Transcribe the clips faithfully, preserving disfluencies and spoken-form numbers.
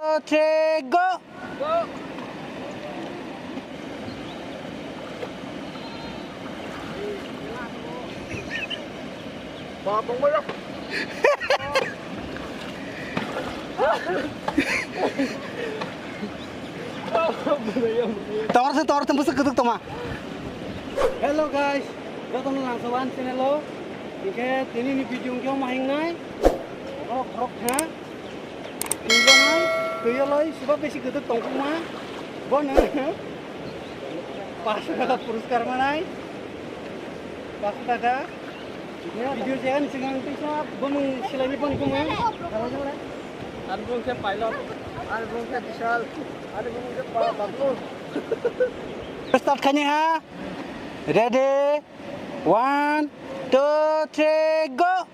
Two, three, go! Ba, tongbairo. Tor se, tor se, bwswk kwtwk tongma. Hello guys, jotono langsa one channel o. Hinkhe tini ni video hinkhe omo hingnai. Khorok khorok kha. Twi banai, twi yoloi, suba besi kwtwk tongkukma. Bono paanch taka puraskar manai. Paanch taka. Video jagani sigang tisa, bono silaini bono kuma. Ani bung khe pilot, ani bung khe Bishal, ani bung khe pa-, Bablu. Start khaini ha. Ready? One, two, three, go!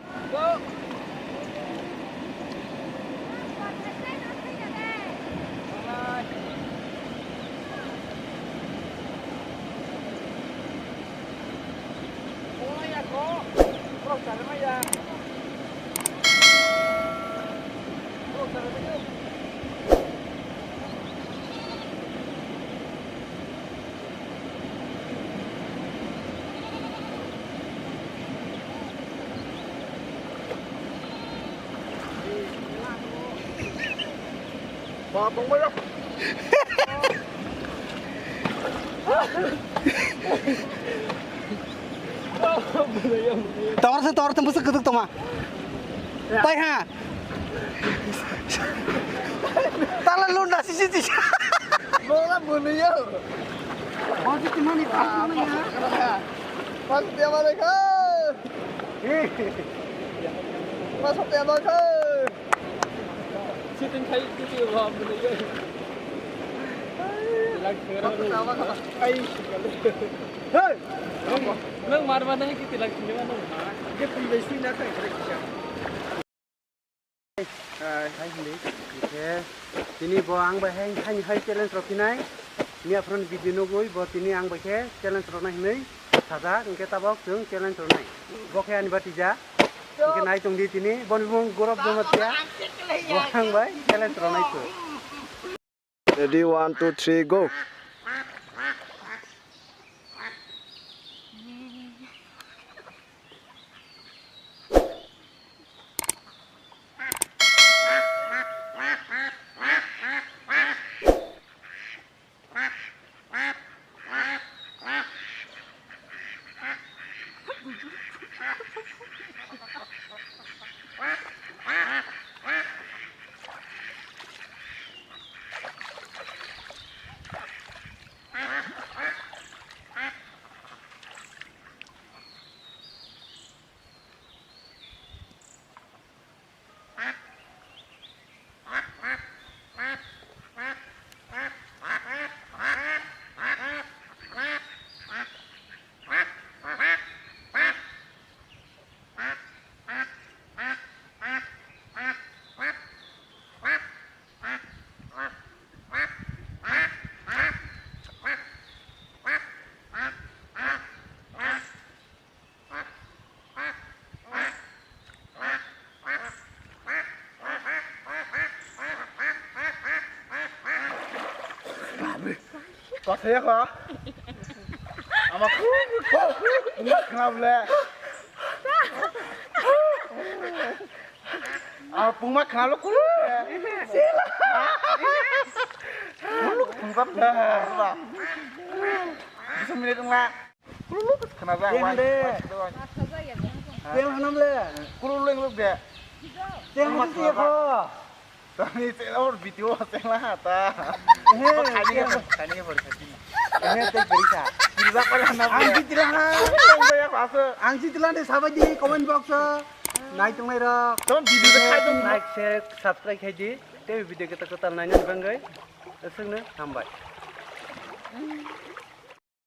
Ba, tongbairo. Tor se, tor se, bwswk kwtwk tongma. Tai ha. Tala lunda sisi sisi. Bola bwlwi yo. Bagi kimani tangkung ya. Pas dia balik ha. Pas dia balik ha. Siting khai siting wa bwlwi yo. Ai. Nang mar mar nang kiti lagi ni mana? Dia pribadi nak kira kira. Hai, hai, hindi. Oke. Tini bo ang bai hai, hai, hai challenge rok hinai. Ni aphron video nugui bo tini ang bai khe challenge rok nai hinui. Saja, hingke tabok chwng challenge rok nai. Bo khe ani batija. Hingke nai tong di tini. Boni bung gorop joma tiya. Bo ang bai challenge rok nai chwng. Ready, one, two, three, go. Kotha ya kha. Ama khna ble. Ama pungma khna lo kulu. Kulu pungma khna. Bisa minit nga. Khna ba, wai. Tel hanam le. Kulu leng luk de. Tel hanam le ko. Tani se or video se la ta. He, khani ke, khani ke bori khani. He, te bori kha. Kiri ba pala na. Ang jitila ha. Ang jitila de sabai di comment box. Nai tongnai rok. Ton video khai dong. Like, share, subscribe khai di. Te video kita ketal nai nai banggai. Eseng ne hambai.